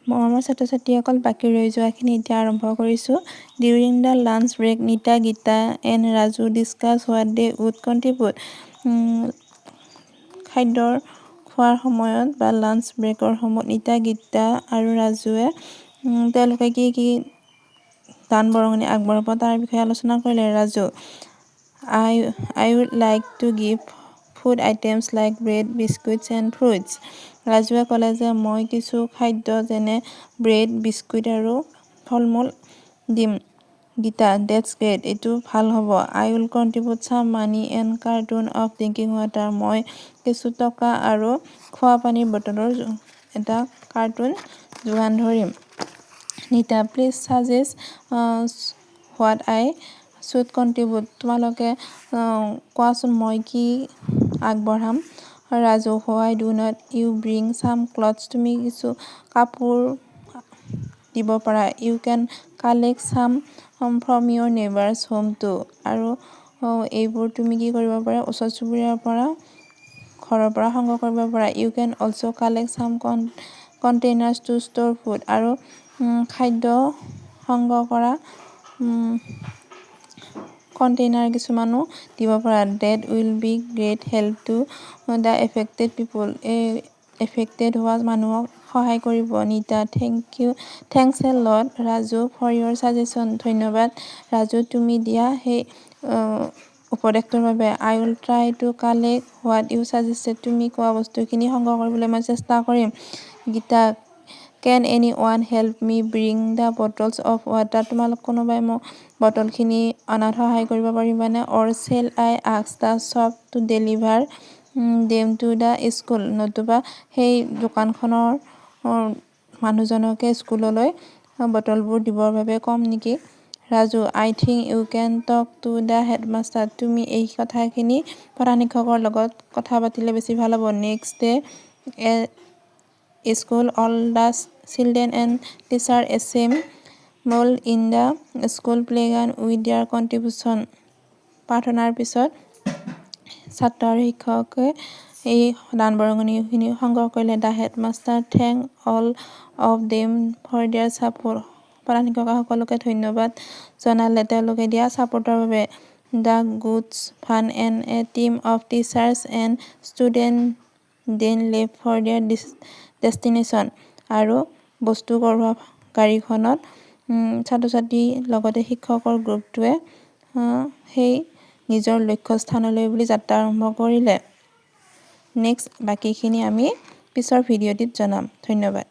মৰমৰ ছাত্ৰ ছাত্ৰীসকল, বাকী ৰৈ যোৱাখিনি এতিয়া আৰম্ভ কৰিছোঁ। During the lunch break, Nita, Gita and Raju discuss what they would contribute. খাদ্যৰ খোৱাৰ সময়ত বা লাঞ্চ ব্ৰেকৰ সময়ত নীতা, গীতা আৰু ৰাজুৱে তেওঁলোকে কি কি দান বৰঙণি আগবঢ়াব তাৰ বিষয়ে আলোচনা কৰিলে। Raju: I would like to give food items like bread, biscuits and fruits. ৰাজুৱে ক'লে যে মই কিছু খাদ্য যেনে ব্ৰেড, বিস্কুট আৰু ফল মূল দিম। Gita: That's great. এইটো ভাল হ'ব। I will contribute some money and carton of drinking water. মই কিছু টকা আৰু খোৱা পানীৰ বটলৰ এটা কাৰ্টুন যোগান ধৰিম। নিতা: Please suggest what I should contribute. তোমালোকে কোৱাচোন মই কি আগবঢ়াম। Raju: Why do not you bring some clothes? তুমি কিছু কাপোৰ দিব পাৰা। You can collect some from your neighbours' home too. আৰু এইবোৰ তুমি কি কৰিব পাৰা, ওচৰ চুবুৰীয়াৰ পৰা ঘৰৰ পৰা সংগ্ৰহ কৰিব পাৰা। You can also collect some containers to store food. আৰু খাদ্য সংগ্ৰহ কৰা কণ্টেইনাৰ কিছুমানো দিব পাৰা। That will be great help to the affected people. এই এফেক্টেড হোৱা মানুহক সহায় কৰিব। নিতা: Thank you, thanks a lot, Raju, for your suggestion. ধন্যবাদ ৰাজু, তুমি দিয়া সেই উপদেশটোৰ বাবে। I will try to collect what you suggested. তুমি কোৱা বস্তুখিনি সংগ্ৰহ কৰিবলৈ মই চেষ্টা কৰিম। Gita: Can anyone help me bring the bottles of water? তোমালোক কোনোবাই মোক বটলখিনি অনাত সহায় কৰিব পাৰিবানে? Or shall I ask the shop to deliver them to the school? নতুবা সেই দোকানখনৰ মানুহজনকে স্কুললৈ বটলবোৰ দিবৰ বাবে ক'ম নেকি? Raju: I think you can talk to the headmaster. তুমি এই কথাখিনি প্ৰধান শিক্ষকৰ লগত কথা পাতিলে বেছি ভাল হ'ব। Next day at school, all the children and teacher assembled in the school playground with their contribution. প্ৰাৰ্থনাৰ পিছত ছাত্ৰ আৰু শিক্ষকে এই দান বৰঙণিখিনি সংগ্ৰহ কৰিলে। The headmaster thank all of them for their support. প্ৰধান শিক্ষকে সকলোকে ধন্যবাদ জনালে তেওঁলোকে দিয়া ছাপোৰ্টৰ বাবে। The goods van and a team of teachers and student then left for their destination. আৰু বস্তু কঢ়িওৱা গাড়ীখনত ছাত্ৰ ছাত্ৰীৰ লগতে শিক্ষকৰ গ্ৰুপটোৱে সেই নিজৰ লক্ষ্যস্থানলৈ বুলি যাত্ৰা আৰম্ভ কৰিলে। নেক্সট বাকীখিনি আমি পিছৰ ভিডিঅ'টিত জনাম। ধন্যবাদ।